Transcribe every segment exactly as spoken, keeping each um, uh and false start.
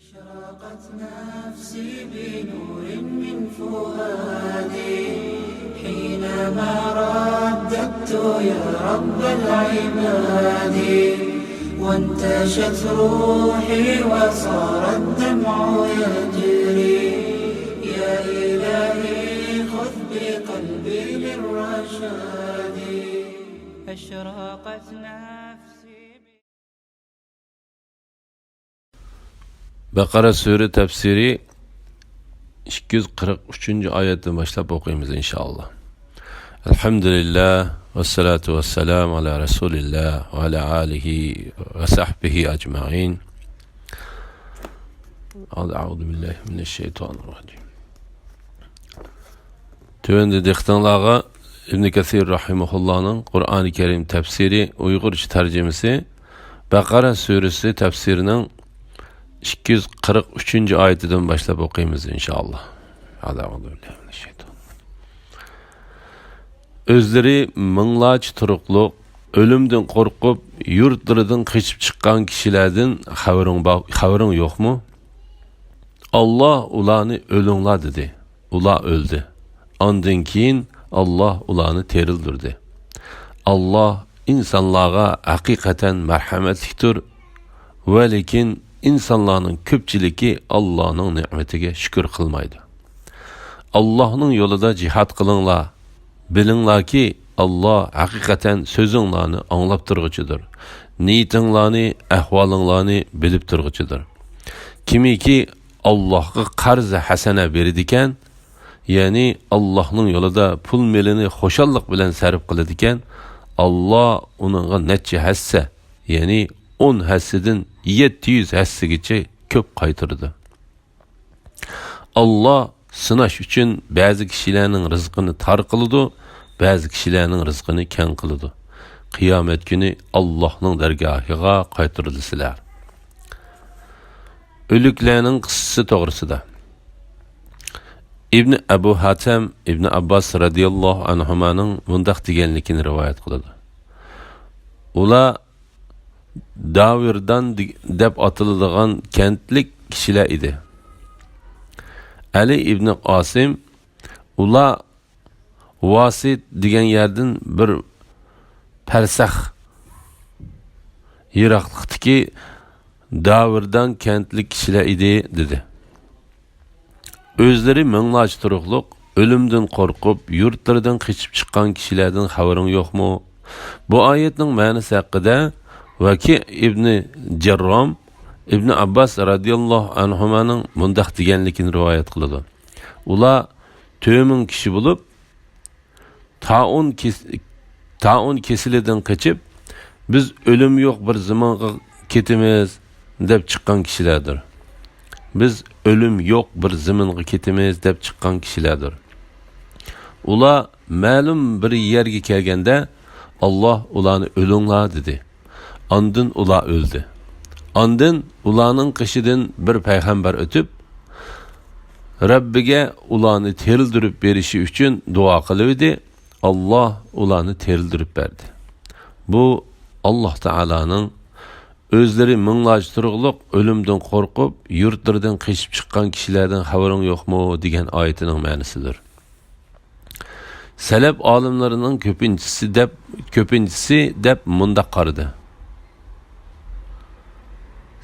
أشرقت نفسي بنور من فؤادي حينما رددت يا رب العباد، وانتشت روحي وصار الدمع يجري. يا إلهي خذ بقلبي للرشاد. أشرقت نفسي. بەقەرە سۈرە تەپسىرى ئىككى يۈز قىرىق ئۈچىنچى ئايەتتىن باشلاپ ئوقۇيمىز، ئىنشائاللا. الحمد لله، والصلاة والسلام على رسول الله وعلى آله وصحبه أجمعين. أعوذ بالله من الشيطان الرجيم. تۆۋەندە دىققىتىڭلارغا ئىبن كەسىر رەھىمەھۇللانىڭ قۇرئانى كەرىم تەپسىرى ئۇيغۇرچە تەرجىمىسى، بەقەرە سۈرىسى تەپسىرىنىڭ ئىككى يۈز قىرىق ئۈچىنچى ئايىتىدىن باشلاپ ئوقۇيمىز، ئىنشائاللا. ئۆزلىرى مىڭلارچە تۇرۇقلۇق، ئۆلۈمدىن قورقۇپ، يۇرتلىرىدىن قېچىپ چىققان كىشىلەردىن خەۋىرىڭ با-، خەۋىرىڭ يوقمۇ؟ ئاللا ئۇلارنى ئۆلۈڭلار دېدى. ئۇلار ئۆلدى. ئاندىن كېيىن ئاللا ئۇلارنى تىرىلدۈردى. ئاللا ئىنسانلارغا ھەقىقەتەن مەرھەمەتلىكتۇر. ۋەلىكىن ئىنسانلارنىڭ كۆپچىلىكى ئاللانىڭ نېمىتىگە شۈكۈر قىلمايدۇ. ئاللانىڭ يولىدا جىھاد قىلىڭلار. بىلىڭلاركى، ئاللا ھەقىقەتەن سۆزۈڭلارنى ئاڭلاپ تۇرغۇچىدۇر. نىيىتىڭلارنى، ئەھۋالىڭلارنى بىلىپ تۇرغۇچىدۇر. كىمكى ئاللاغا قەرز ھەسەنە بېرىدىكەن، يەنى ئاللاھنىڭ يولىدا پۇل مېلىنى خۇشاللىق بىلەن سەرپ قىلىدىكەن، ئاللا ئۇنىڭغا نەچچە ھەسسە، يەنى ئون ھەسسىدىن يەتتە يۈز ھەسسىگىچە كۆپ قايتۇرىدۇ. ئاللا سىناش ئۈچۈن بەزى كىشىلەرنىڭ رىزقىنى تار قىلىدۇ، بەزى كىشىلەرنىڭ رىزقىنى كەڭ قىلىدۇ. قىيامەت كۈنى ئاللاھنىڭ دەرگاھىغا قايتۇرۇلىسىلەر. ئۆلۈكلەرنىڭ قىسسىسى توغرىسىدا. ئىبنى ئەبۇ ھاتەم ئىبنى ئابباس رەزىياللاھۇ ئەنھۇمانىڭ مۇنداق دېگەنلىكىنى رىۋايەت قىلىدۇ. ئۇلار داۋىردان دەپ ئاتىلىدىغان كەنتلىك كىشىلەر ئىدى. ئەلى ئىبنى قاسىم، ئۇلار ۋاسىت دېگەن يەردىن بىر پەرسەخ يىراقلىقتىكى داۋىردان كەنتلىك كىشىلەر ئىدى، دېدى. ئۆزلىرى مىڭلارچە تۇرۇقلۇق، ئۆلۈمدىن قورقۇپ، يۇرتلىرىدىن قېچىپ چىققان كىشىلەردىن خەۋىرىڭ يوقمۇ؟ بۇ ئايەتنىڭ مەنىسى ھەققىدە ۋەكىئ ئىبنى جەررام ئىبنى ئابباس رەزىياللاھۇ ئەنھۇمانىڭ مۇنداق دېگەنلىكىنى رىۋايەت قىلىدۇ. ئۇلار تۆت مىڭ كىشى بولۇپ، تائۇن كېس-، تائۇن كېسىلىدىن قېچىپ، «بىز ئۆلۈم يوق بىر زېمىنغا كېتىمىز» دەپ چىققان كىشىلەردۇر. «بىز ئۆلۈم يوق بىر زېمىنغا كېتىمىز» دەپ چىققان كىشىلەردۇر. ئۇلار مەلۇم بىر يەرگە كەلگەندە، «ئاللا ئۇلارنى ئۆلۈڭلار» دېدى. ئاندىن ئۇلار ئۆلدى. ئاندىن ئۇلارنىڭ قېشىدىن بىر پەيغەمبەر ئۆتۈپ، رەببىگە ئۇلارنى تىرىلدۈرۈپ بېرىشى ئۈچۈن دۇئا قىلىۋىدى. ئاللا ئۇلارنى تىرىلدۈرۈپ بەردى. بۇ ئاللا تائالانىڭ «ئۆزلىرى مىڭلارچە تۇرۇقلۇق، ئۆلۈمدىن قورقۇپ، يۇرتلىرىدىن قېچىپ چىققان كىشىلەردىن خەۋىرىڭ يوقمۇ؟» دېگەن ئايىتىنىڭ مەنىسىدۇر. سەلەپ ئالىملىرىنىڭ كۆپىنچىسى دەپ، كۆپىنچىسى دەپ مۇنداق قارىدى.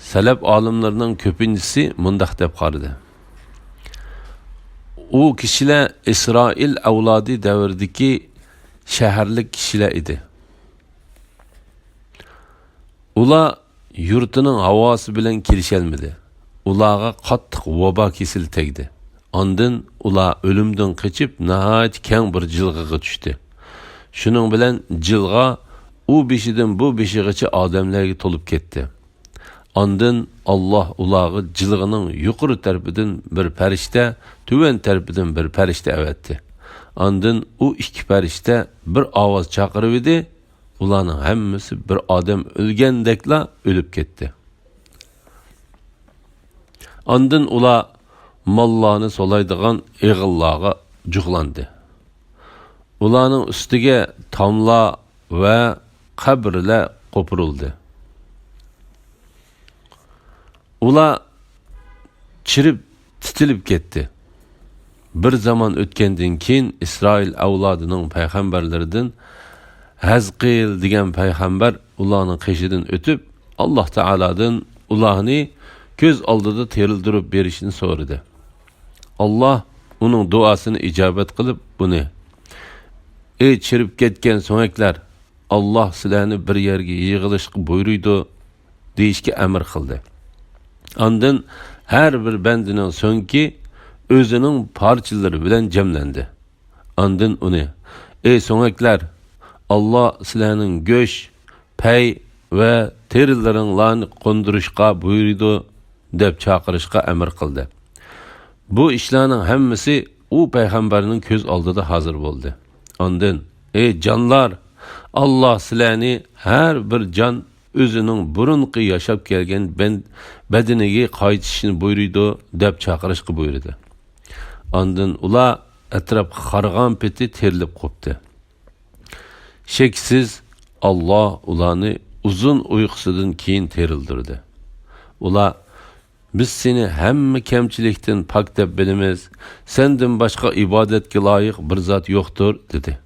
سەلەپ ئالىملىرىنىڭ كۆپىنچىسى مۇنداق دەپ قارىدى. ئۇ كىشىلەر ئىسرائىل ئەۋلادى دەۋرىدىكى شەھەرلىك كىشىلەر ئىدى. ئۇلار يۇرتىنىڭ ھاۋاسى بىلەن كېلىشەلمىدى. ئۇلارغا قاتتىق ۋابا كېسىلى تەگدى. ئاندىن ئۇلار ئۆلۈمدىن قېچىپ، ناھايىتى كەڭ بىر جىلغىغا چۈشتى. شۇنىڭ بىلەن جىلغا ئۇ بېشىدىن بۇ بېشىغىچە ئادەملەرگە تولۇپ كەتتى. ئاندىن ئاللا ئۇلارغا جىلغىنىڭ يۇقىرى تەرىپىدىن بىر پەرىشتە، تۆۋەن تەرىپىدىن بىر پەرىشتە ئەۋەتتى. ئاندىن ئۇ ئىككى پەرىشتە بىر ئاۋاز چاقىرىۋىدى، ئۇلارنىڭ ھەممىسى بىر ئادەم ئۆلگەندەكلا ئۆلۈپ كەتتى. ئاندىن ئۇلار ماللارنى سولايدىغان ئېغىللارغا جۇغلاندى. ئۇلارنىڭ ئۈستىگە تاملار ۋە قەبرىلەر قوپۇرۇلدى. ئۇلار چىرىپ تىتىلىپ كەتتى. بىر زامان ئۆتكەندىن كېيىن، ئىسرائىل ئەۋلادىنىڭ پەيغەمبەرلىرىدىن ھەزقىل دېگەن پەيغەمبەر ئۇلارنىڭ قېشىدىن ئۆتۈپ، ئاللاھ تائالادىن ئۇلارنى كۆز ئالدىدا تىرىلدۈرۈپ بېرىشنى سورىدى. ئاللاھ ئۇنىڭ دۇئاسىنى ئىجابەت قىلىپ، ئۇنى، ئەي چىرىپ كەتكەن سۆڭەكلەر، ئاللاھ سىلەرنى بىر يەرگە يىغىلىشقا بۇيرۇيدۇ، دېيىشكە ئەمر قىلدى. ئاندىن ھەر بىر بەندىنىڭ سۆڭىكى ئۆزىنىڭ پارچىلىرى بىلەن جەملەندى. ئاندىن ئۇنى، ئەي سۆڭەكلەر، ئاللاھ سىلەرنىڭ گۆش، پەي ۋە تېرىلىرىڭلارنى قوندۇرۇشقا بۇيرۇيدۇ، دەپ چاقىرىشقا ئەمر قىلدى. بۇ ئىشلارنىڭ ھەممىسى ئۇ پەيغەمبەرنىڭ كۆز ئالدىدا ھازىر بولدى. ئاندىن، ئەي جانلار، ئاللاھ سىلەرنى ھەر بىر جان ئۆزىنىڭ بۇرۇنقى ياشاپ كەلگەن بەن-، بەدىنىگە قايتىشنى بۇيرۇيدۇ، دەپ چاقىرىشقا بۇيرۇدى. ئاندىن ئۇلار ئەتراپقا قارىغان پېتى تىرىلىپ قوپتى. شەكسىز، ئاللاھ ئۇلارنى ئۇزۇن ئۇيقۇسىدىن كېيىن تىرىلدۈردى. ئۇلار، بىز سېنى ھەممە كەمچىلىكتىن پاك دەپ بىلىمىز، سەندىن باشقا ئىبادەتكە لايىق بىر زات يوقتۇر، دېدى.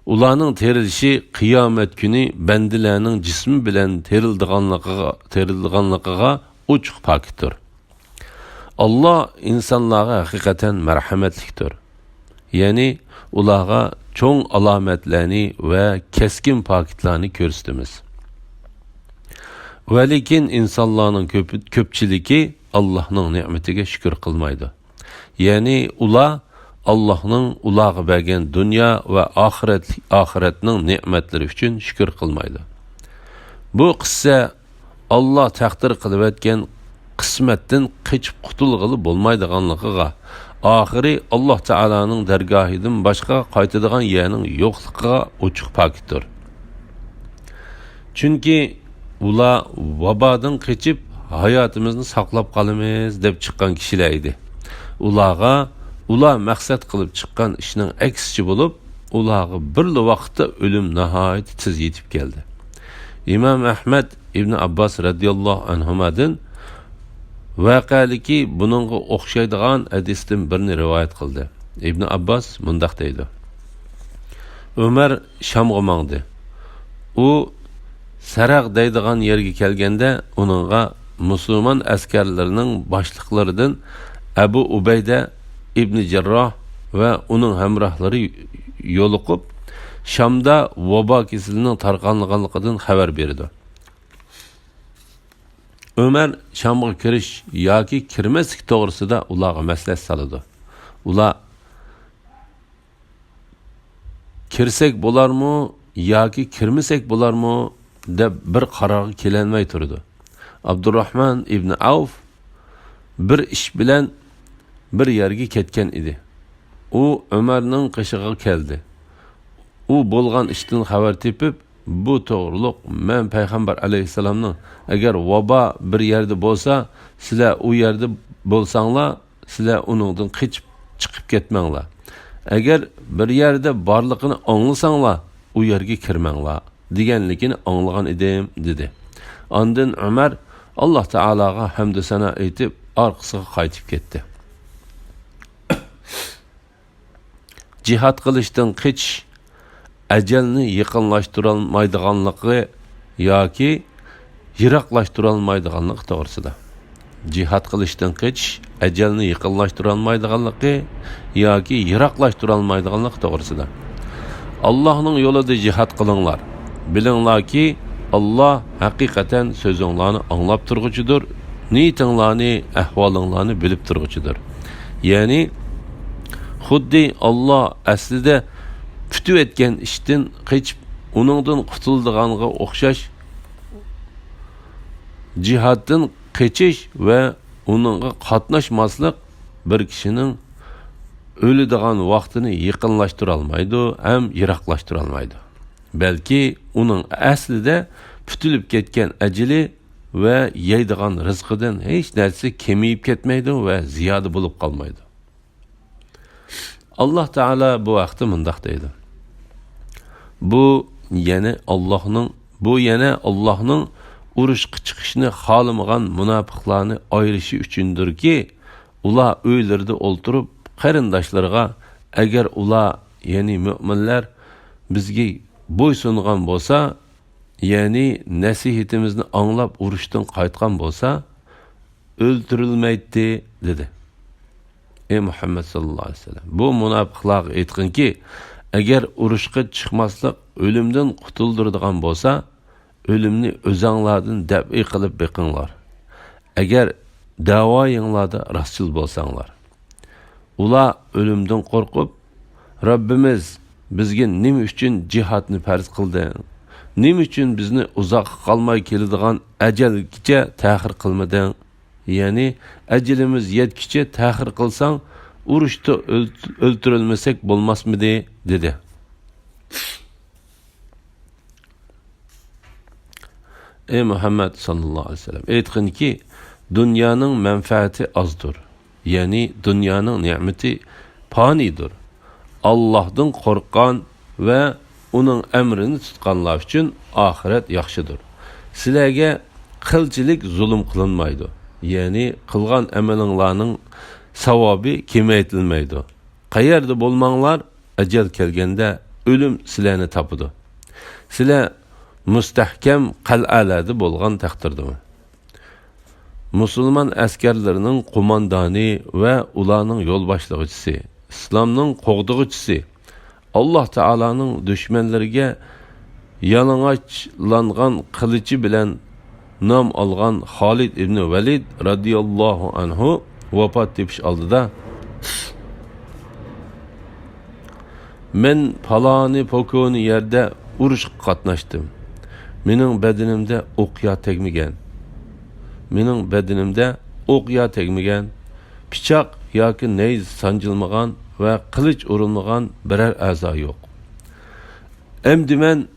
ئۇلارنىڭ تىرىلىشى قىيامەت كۈنى بەندىلەرنىڭ جىسمى بىلەن تىرىلىدىغانلىقىغا، تىرىلىدىغانلىقىغا ئوچۇق پاكىتتۇر. ئاللاھ ئىنسانلارغا ھەقىقەتەن مەرھەمەتلىكتۇر. يەنى ئۇلارغا چوڭ ئالامەتلەرنى ۋە كەسكىن پاكىتلارنى كۆرسىتىمىز. ۋەلىكىن ئىنسانلارنىڭ كۆپ-، كۆپچىلىكى ئاللاھنىڭ نېمىتىگە شۈكۈر قىلمايدۇ. يەنى ئۇلار ئاللاھنىڭ ئۇلارغا بەرگەن دۇنيا ۋە ئاخىرەت، ئاخىرەتنىڭ نېمەتلىرى ئۈچۈن شۈكۈر قىلمايدۇ. بۇ قىسسە ئاللاھ تەقدىر قىلىۋەتكەن قىسمەتتىن قېچىپ قۇتۇلغىلى بولمايدىغانلىقىغا، ئاخىرى ئاللاھ تائالانىڭ دەرگاھىدىن باشقا قايتىدىغان يەرنىڭ يوقلۇقىغا ئوچۇق پاكىتتۇر. چۈنكى ئۇلار ۋابادىن قېچىپ، ھاياتىمىزنى ساقلاپ قالىمىز دەپ چىققان كىشىلەر ئىدى. ئۇلارغا، ئۇلار مەقسەت قىلىپ چىققان ئىشنىڭ ئەكسىچە بولۇپ، ئۇلارغا بىرلا ۋاقىتتا ئۆلۈم ناھايىتى تېز يېتىپ كەلدى. ئىمام ئەھمەد ئىبن ئابباس رەزىياللاھۇ ئەنھۇمادىن ۋەقەلىكى بۇنىڭغا ئوخشايدىغان ھەدىستىن بىرنى رىۋايەت قىلدى. ئىبن ئابباس مۇنداق دەيدۇ: ئۆمەر شامغا ماڭدى. ئۇ سەرەغ دەيدىغان يەرگە كەلگەندە، ئۇنىڭغا مۇسۇلمان ئەسكەرلىرىنىڭ باشلىقلىرىدىن ئەبۇ ئۇبەيدە ئىبنى جەرراھ ۋە ئۇنىڭ ھەمراھلىرى يولۇقۇپ، شامدا ۋابا كېسىلىنىڭ تارقالغانلىقىدىن خەۋەر بېرىدۇ. ئۆمەر شامغا كىرىش ياكى كىرمەسلىك توغرىسىدا ئۇلارغا مەسلىھەت سالىدۇ. ئۇلار، كىرسەك بولارمۇ ياكى كىرمىسەك بولارمۇ، دەپ بىر قارارغا كېلەلمەي تۇرىدۇ. ئابدۇراھمان ئىبنى ئەۋف بىر ئىش بىلەن بىر يەرگە كەتكەن ئىدى. ئۇ ئۆمەرنىڭ قېشىغا كەلدى. ئۇ بولغان ئىشتىن خەۋەر تېپىپ، بۇ توغرۇلۇق مەن پەيغەمبەر ئەلەيھىسسالامنىڭ، ئەگەر ۋابا بىر يەردە بولسا، سىلەر ئۇ يەردە بولساڭلار، سىلەر ئۇنىڭدىن قېچىپ چىقىپ كەتمەڭلار. ئەگەر بىر يەردە بارلىقىنى ئاڭلىساڭلار، ئۇ يەرگە كىرمەڭلار، دېگەنلىكىنى ئاڭلىغان ئىدىم، دېدى. ئاندىن ئۆمەر ئاللاھ تائالاغا ھەمدۇ سانا ئېيتىپ، ئارقىسىغا قايتىپ كەتتى. جىھاد قىلىشتىن قېچىش ئەجەلنى يېقىنلاشتۇرالمايدىغانلىقى ياكى يىراقلاشتۇرالمايدىغانلىقى توغرىسىدا. جىھاد قىلىشتىن قېچىش ئەجەلنى يېقىنلاشتۇرالمايدىغانلىقى ياكى يىراقلاشتۇرالمايدىغانلىقى توغرىسىدا. ئاللاھنىڭ يولىدا جىھاد قىلىڭلار. بىلىڭلاركى، ئاللاھ ھەقىقەتەن سۆزۈڭلارنى ئاڭلاپ تۇرغۇچىدۇر، نىيىتىڭلارنى، ئەھۋالىڭلارنى بىلىپ تۇرغۇچىدۇر. يەنى، خۇددى ئاللاھ ئەسلىدە پۈتۈۋەتكەن ئىشتىن قېچىپ، ئۇنىڭدىن قۇتۇلىدىغانغا ئوخشاش، جىھادتىن قېچىش ۋە ئۇنىڭغا قاتناشماسلىق بىر كىشىنىڭ ئۆلىدىغان ۋاقتىنى يېقىنلاشتۇرالمايدۇ ھەم يىراقلاشتۇرالمايدۇ. بەلكى ئۇنىڭ ئەسلىدە پۈتۈلۈپ كەتكەن ئەجىلى ۋە يەيدىغان رىزقىدىن ھېچ نەرسە كېمىيىپ كەتمەيدۇ ۋە زىيادە بولۇپ قالمايدۇ. ئاللاھ تائالا بۇ ھەقتە مۇنداق دەيدۇ: بۇ يەنە ئاللاھنىڭ، بۇ يەنە ئاللاھنىڭ ئۇرۇشقا چىقىشنى خالىمىغان مۇناپىقلارنى ئايرىشى ئۈچۈندۇركى، ئۇلار ئۆيلىرىدە ئولتۇرۇپ، قېرىنداشلىرىغا، ئەگەر ئۇلار، يەنى مۆمىنلەر، بىزگە بويسۇنغان بولسا، يەنى نەسىھىتىمىزنى ئاڭلاپ ئۇرۇشتىن قايتقان بولسا، ئۆلتۈرۈلمەيتتى، دېدى. ئەي مۇھەممەد ساللاللاھۇ ئەلەيھى ۋەسەللەم، بۇ مۇناپىقلارغا ئېيتقىنكى، ئەگەر ئۇرۇشقا چىقماسلىق ئۆلۈمدىن قۇتۇلدۇرىدىغان بولسا، ئۆلۈمنى ئۆزەڭلاردىن دەپئى قىلىپ بېقىڭلار. ئەگەر دەۋايىڭلاردا راستچىل بولساڭلار. ئۇلار ئۆلۈمدىن قورقۇپ، رەببىمىز، بىزگە نېمە ئۈچۈن جىھادنى پەرز قىلدىڭ؟ نېمە ئۈچۈن بىزنى ئۇزاققا قالماي كېلىدىغان ئەجەلگىچە تەخىر قىلمىدىڭ؟ يەنى ئەجىلىمىز يەتكۈچە تەخىر قىلساڭ، ئۇرۇشتا ئۆل-، ئۆلتۈرۈلمىسەك بولماسمىدى؟ دېدى. ئەي مۇھەممەد ساللاللاھۇ ئەلەيھى ۋەسەللەم، ئېيتقىنكى، دۇنيانىڭ مەنپەئەتى ئازدۇر، يەنى دۇنيانىڭ نېمىتى پانىيدۇر. ئاللاھتىن قورققان ۋە ئۇنىڭ ئەمرىنى تۇتقانلار ئۈچۈن ئاخىرەت ياخشىدۇر. سىلەرگە قىلچىلىك زۇلۇم قىلىنمايدۇ، يەنى قىلغان ئەمىلىڭلارنىڭ ساۋابى كېمەيتىلمەيدۇ. قەيەردە بولماڭلار، ئەجەل كەلگەندە ئۆلۈم سىلەرنى تاپىدۇ. سىلەر مۇستەھكەم قەلئەلەردە بولغان تەقدىردىمۇ. مۇسۇلمان ئەسكەرلىرىنىڭ قوماندانى ۋە ئۇلارنىڭ يولباشلىغۇچىسى، ئىسلامنىڭ قوغدىغۇچىسى، ئاللاھ تائالانىڭ دۈشمەنلىرىگە يالىڭاچلانغان قىلىچى بىلەن نام ئالغان خالىد ئىبنى ۋەلىد رەزىياللاھۇ ئەنھۇ ۋاپات تېپىش ئالدىدا، مەن پالانى پوكونى يەردە ئۇرۇشقا قاتناشتىم. مېنىڭ بەدىنىمدە ئوقيا تەگمىگەن. مېنىڭ بەدىنىمدە ئوقيا تەگمىگەن، پىچاق ياكى نەيزە سانجىلمىغان ۋە قىلىچ ئۇرۇلمىغان بىرەر ئەزا يوق. ئەمدى مەن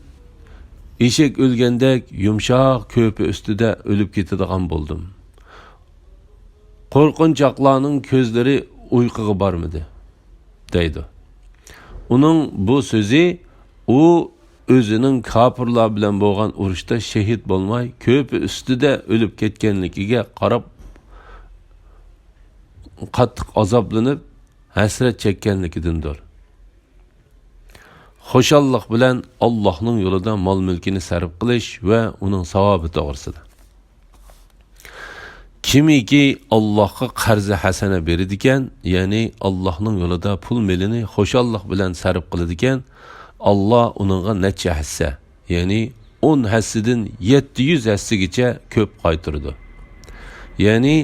ئېشەك ئۆلگەندەك يۇمشاق كۆپە ئۈستىدە ئۆلۈپ كېتىدىغان بولدۇم. قورقۇنچاقلارنىڭ كۆزلىرى ئۇيقۇغا بارمىدى، دەيدۇ. ئۇنىڭ بۇ سۆزى، ئۇ ئۆزىنىڭ كاپىرلار بىلەن بولغان ئۇرۇشتا شېھىت بولماي، كۆپە ئۈستىدە ئۆلۈپ كەتكەنلىكىگە قاراپ، قاتتىق ئازابلىنىپ، ھەسرەت چەككەنلىكىدىندۇر. خۇشاللىق بىلەن ئاللاھنىڭ يولىدا مال-مۈلكىنى سەرپ قىلىش ۋە ئۇنىڭ ساۋابى توغرىسىدا. كىمكى ئاللاھقا قەرزى ھەسەنە بېرىدىكەن، يەنى ئاللاھنىڭ يولىدا پۇل-مېلىنى خۇشاللىق بىلەن سەرپ قىلىدىكەن، ئاللاھ ئۇنىڭغا نەچچە ھەسسە، يەنى ئون ھەسسىدىن يەتتە يۈز ھەسسىگىچە كۆپ قايتۇرىدۇ. يەنى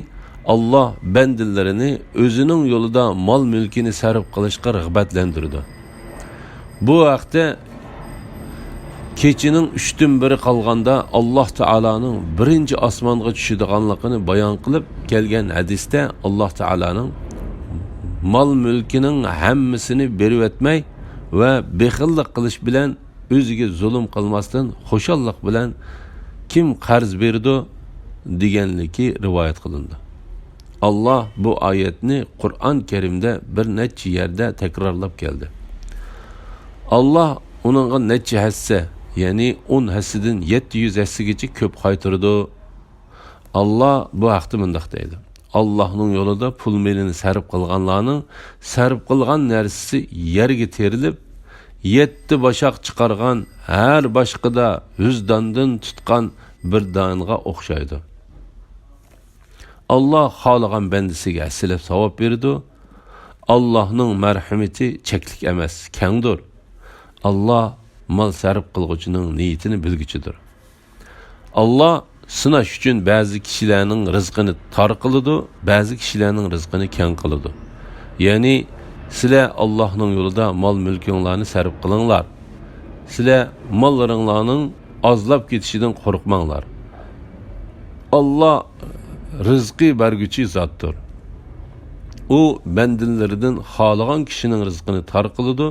ئاللاھ بەندىلىرىنى ئۆزىنىڭ يولىدا مال-مۈلكىنى سەرپ قىلىشقا رىغبەتلەندۈرىدۇ. بۇ ھەقتە كېچىنىڭ ئۈچتىن بىرى قالغاندا ئاللاھ تائالانىڭ بىرىنچى ئاسمانغا چۈشىدىغانلىقىنى بايان قىلىپ كەلگەن ھەدىستە ئاللاھ تائالانىڭ مال-مۈلكىنىڭ ھەممىسىنى بېرىۋەتمەي ۋە بېخىللىق قىلىش بىلەن ئۆزىگە زۇلۇم قىلماستىن، خۇشاللىق بىلەن كىم قەرز بېرىدۇ دېگەنلىكى رىۋايەت قىلىنىدۇ. ئاللاھ بۇ ئايەتنى قۇرئان كەرىمدە بىر نەچچە يەردە تەكرارلاپ كەلدى. ئاللاھ ئۇنىڭغا نەچچە ھەسسە، يەنى ئون ھەسسىدىن يەتتە يۈز ھەسسىگىچە كۆپ قايتۇرىدۇ. ئاللاھ بۇ ھەقتە مۇنداق دەيدۇ: ئاللاھنىڭ يولىدا پۇل-مېلىنى سەرپ قىلغانلارنىڭ سەرپ قىلغان نەرسىسى يەرگە تېرىلىپ، يەتتە باشاق چىقارغان ھەر باشقىدا ھۈزداندىن تۇتقان بىر دانغا ئوخشايدۇ. ئاللاھ خالىغان بەندىسىگە ھەسسىلەپ ساۋاب بېرىدۇ. ئاللاھنىڭ مەرھىمىتى چەكلىك ئەمەس، كەڭدۇر. ئاللاھ مال سەرپ قىلغۇچىنىڭ نىيىتىنى بىلگۈچىدۇر. ئاللاھ سىناش ئۈچۈن بەزى كىشىلەرنىڭ رىزقىنى تار قىلىدۇ، بەزى كىشىلەرنىڭ رىزقىنى كەڭ قىلىدۇ. يەنى، سىلەر ئاللاھنىڭ يولىدا مال-مۈلكۈڭلارنى سەرپ قىلىڭلار. سىلەر ماللىرىڭلارنىڭ ئازلاپ كېتىشىدىن قورقماڭلار. ئاللاھ رىزقى بەرگۈچى زاتتۇر. ئۇ بەندىلىرىدىن خالىغان كىشىنىڭ رىزقىنى تار قىلىدۇ،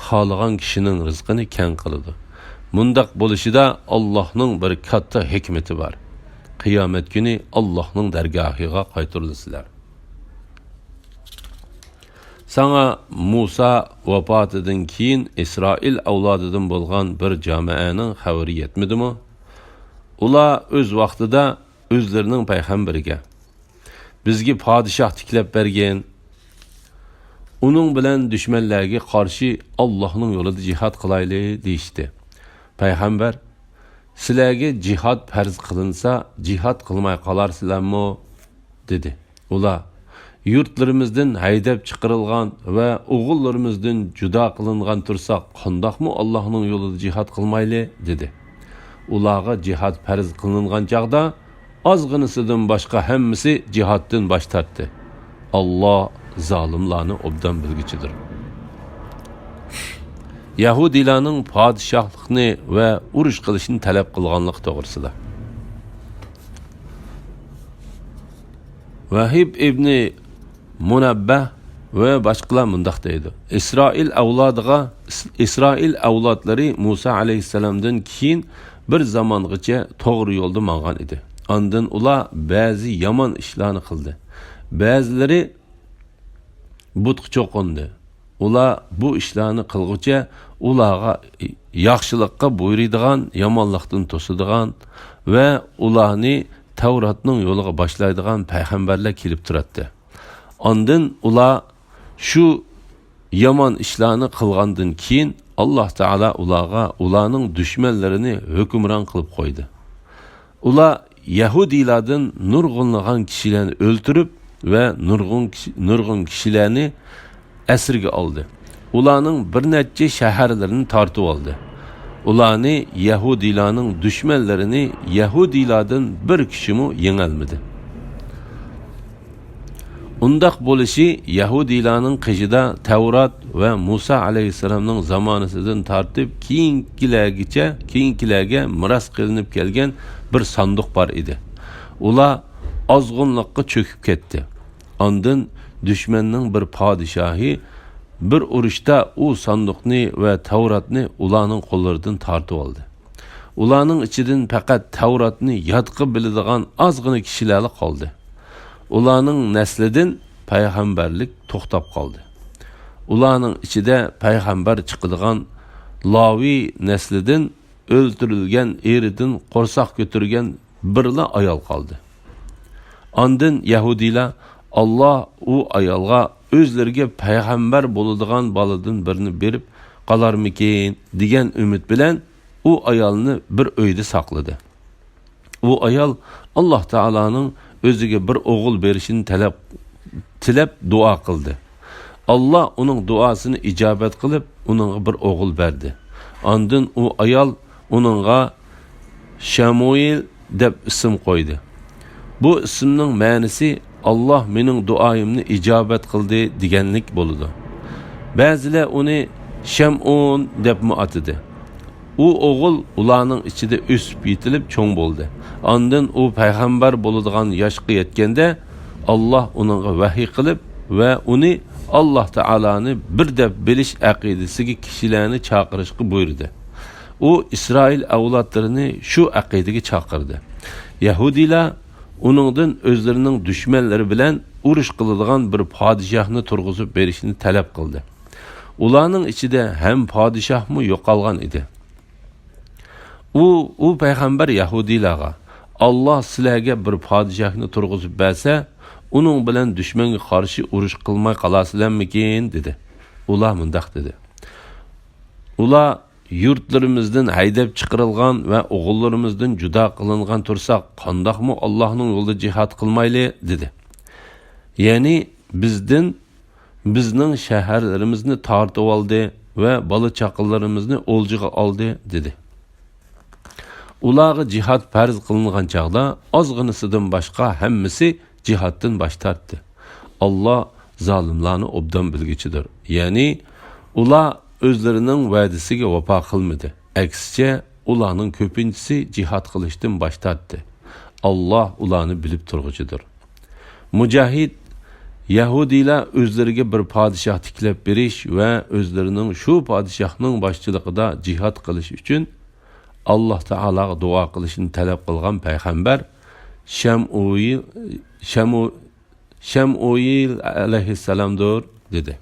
خالىغان كىشىنىڭ رىزقىنى كەڭ قىلىدۇ. مۇنداق بولۇشىدا ئاللاھنىڭ بىر كاتتا ھېكمىتى بار. قىيامەت كۈنى ئاللاھنىڭ دەرگاھىغا قايتۇرۇلىسىلەر. ساڭا مۇسا ۋاپاتىدىن كېيىن ئىسرائىل ئەۋلادىدىن بولغان بىر جامائەنىڭ خەۋىرى يەتمىدىمۇ؟ ئۇلار ئۆز ۋاقتىدا ئۆزلىرىنىڭ پەيغەمبىرىگە، بىزگە پادىشاھ تىكلەپ بەرگىن، ئۇنىڭ بىلەن دۈشمەنلەرگە قارشى ئاللاھنىڭ يولىدا جىھاد قىلايلى دېيىشتى. پەيغەمبەر، سىلەرگە جىھاد پەرز قىلىنسا، جىھاد قىلماي قالارسىلەرمۇ؟ دېدى. ئۇلار، يۇرتلىرىمىزدىن ھەيدەپ چىقىرىلغان ۋە ئوغۇللىرىمىزدىن جۇدا قىلىنغان تۇرساق، قانداقمۇ ئاللاھنىڭ يولىدا جىھاد قىلمايلى؟ دېدى. ئۇلارغا جىھاد پەرز قىلىنغان چاغدا، ئازغىنىسىدىن باشقا ھەممىسى جىھادتىن باش تارتتى. ئاللا زالىملارنى ئوبدان بىلگۈچىدۇر. يەھۇدىيلارنىڭ پادىشاھلىقنى ۋە ئۇرۇش قىلىشنى تەلەپ قىلغانلىقى توغرىسىدا. ۋەھىب ئىبنى مۇنەببەھ ۋە باشقىلار مۇنداق دەيدۇ: ئىسرائىل ئەۋلادىغا، ئىسرائىل ئەۋلادلىرى مۇسا ئەلەيھىسسالامدىن كېيىن بىر زامانغىچە توغرا يولدا ماڭغان ئىدى. ئاندىن ئۇلار بەزى يامان ئىشلارنى قىلدى. بەزىلىرى بۇتقا چوقۇندى. ئۇلار بۇ ئىشلارنى قىلغۇچە ئۇلارغا ياخشىلىققا بۇيرۇيدىغان، يامانلىقتىن توسىدىغان ۋە ئۇلارنى تەۋراتنىڭ يولىغا باشلايدىغان پەيغەمبەرلەر كېلىپ تۇراتتى. ئاندىن ئۇلار شۇ يامان ئىشلارنى قىلغاندىن كېيىن، ئاللا تائالا ئۇلارغا ئۇلارنىڭ دۈشمەنلىرىنى ھۆكۈمران قىلىپ قويدى. ئۇلار يەھۇدىيلاردىن نۇرغۇنلىغان كىشىلەرنى ئۆلتۈرۈپ ۋە نۇرغۇن كىشى-، نۇرغۇن كىشىلەرنى ئەسىرگە ئالدى. ئۇلارنىڭ بىر نەچچە شەھەرلىرىنى تارتىۋالدى. ئۇلارنى يەھۇدىيلارنىڭ دۈشمەنلىرىنى يەھۇدىيلاردىن بىر كىشىمۇ يېڭەلمىدى. ئۇنداق بولۇشى يەھۇدىيلارنىڭ قېشىدا تەۋرات ۋە مۇسا ئەلەيھىسسالامنىڭ زامانىسىدىن تارتىپ كېيىنكىلەرگىچە، كېيىنكىلەرگە مىراس قىلىنىپ كەلگەن بىر ساندۇق بار ئىدى. ئۇلار ئازغۇنلۇققا چۆكۈپ كەتتى. ئاندىن دۈشمەننىڭ بىر پادىشاھى بىر ئۇرۇشتا ئۇ ساندۇقنى ۋە تەۋراتنى ئۇلارنىڭ قوللىرىدىن تارتىۋالدى. ئۇلارنىڭ ئىچىدىن پەقەت تەۋراتنى ياتقا بىلىدىغان ئازغىنە كىشىلەرلا قالدى. ئۇلارنىڭ نەسلىدىن پەيغەمبەرلىك توختاپ قالدى. ئۇلارنىڭ ئىچىدە پەيغەمبەر چىقىدىغان لاۋى نەسلىدىن ئۆلتۈرۈلگەن، ئېرىدىن قورساق كۆتۈرگەن بىرلا ئايال قالدى. ئاندىن يەھۇدىيلار، ئاللا ئۇ ئايالغا ئۆزلىرىگە پەيغەمبەر بولىدىغان بالىدىن بىرنى بېرىپ قالارمىكىن دېگەن ئۈمىد بىلەن ئۇ ئايالنى بىر ئۆيدە ساقلىدى. ئۇ ئايال ئاللا تائالانىڭ ئۆزىگە بىر ئوغۇل بېرىشىنى تەلەپ، تىلەپ دۇئا قىلدى. ئاللا ئۇنىڭ دۇئاسىنى ئىجابەت قىلىپ، ئۇنىڭغا بىر ئوغۇل بەردى. ئاندىن ئۇ ئايال ئۇنىڭغا شەمۇئىل دەپ ئىسىم قويدى. بۇ ئىسىمنىڭ مەنىسى «ئاللا مېنىڭ دۇئايىمنى ئىجابەت قىلدى» دېگەنلىك بولىدۇ. بەزىلەر ئۇنى شەمئۇن دەپمۇ ئاتىدى. ئۇ ئوغۇل ئۇلارنىڭ ئىچىدە ئۆسۈپ يېتىلىپ چوڭ بولدى. ئاندىن ئۇ پەيغەمبەر بولىدىغان ياشقا يەتكەندە، ئاللا ئۇنىڭغا ۋەھىي قىلىپ ۋە ئۇنى ئاللا تائالانى بىر دەپ بىلىش ئەقىدىسىگە كىشىلەرنى چاقىرىشقا بۇيرۇدى. ئۇ ئىسرائىل ئەۋلادلىرىنى شۇ ئەقىدىگە چاقىردى. يەھۇدىيلار ئۇنىڭدىن ئۆزلىرىنىڭ دۈشمەنلىرى بىلەن ئۇرۇش قىلىدىغان بىر پادىشاھنى تۇرغۇزۇپ بېرىشنى تەلەپ قىلدى. ئۇلارنىڭ ئىچىدە ھەم پادىشاھمۇ يوقالغان ئىدى. ئۇ، ئۇ پەيغەمبەر يەھۇدىيلارغا، «ئاللا سىلەرگە بىر پادىشاھنى تۇرغۇزۇپ بەرسە، ئۇنىڭ بىلەن دۈشمەنگە قارشى ئۇرۇش قىلماي قالارسىلەرمىكىن؟» دېدى. ئۇلار مۇنداق دېدى: ئۇلار يۇرتلىرىمىزدىن ھەيدەپ چىقىرىلغان ۋە ئوغۇللىرىمىزدىن جۇدا قىلىنغان تۇرساق، قانداقمۇ ئاللاھنىڭ يولىدا جىھاد قىلمايلى؟ دېدى. يەنى بىزدىن، بىزنىڭ شەھەرلىرىمىزنى تارتىۋالدى ۋە بالا-چاقىلىرىمىزنى ئولجىغا ئالدى، دېدى. ئۇلارغا جىھاد پەرز قىلىنغان چاغدا ئازغىنىسىدىن باشقا ھەممىسى جىھادتىن باش تارتتى. ئاللا زالىملارنى ئوبدان بىلگۈچىدۇر. يەنى ئۇلار ئۆزلىرىنىڭ ۋەدىسىگە ۋاپا قىلمىدى. ئەكسىچە، ئۇلارنىڭ كۆپىنچىسى جىھاد قىلىشتىن باش تارتتى. ئاللا ئۇلارنى بىلىپ تۇرغۇچىدۇر. مۇجاھىد، يەھۇدىيلار ئۆزلىرىگە بىر پادىشاھ تىكلەپ بېرىش ۋە ئۆزلىرىنىڭ شۇ پادىشاھنىڭ باشچىلىقىدا جىھاد قىلىش ئۈچۈن ئاللا تائالاغا دۇئا قىلىشنى تەلەپ قىلغان پەيغەمبەر شەمئۇيىل، شەمۇ-، شەمئۇيىل ئەلەيھىسسالامدۇر، دېدى.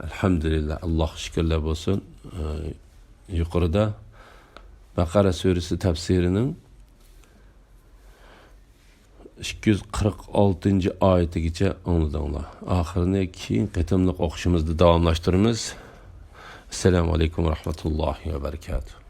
ئەلھەمدۇلىللا، ئاللاھقا شۈكۈرلەر بولسۇن. ئە، يۇقىرىدا بەقەرە سۈرىسى تەپسىرىنىڭ ئىككى يۈز قىرىق ئالتىنچى ئايىتىگىچە ئاڭلىدىڭلار. ئاخىرىنى كېيىن قېتىملىق ئوقۇشىمىزدا داۋاملاشتۇرىمىز. ئەسسالامۇ ئەلەيكۇم ۋە رەھمەتۇللاھى ۋە بەرىكاتۇھ.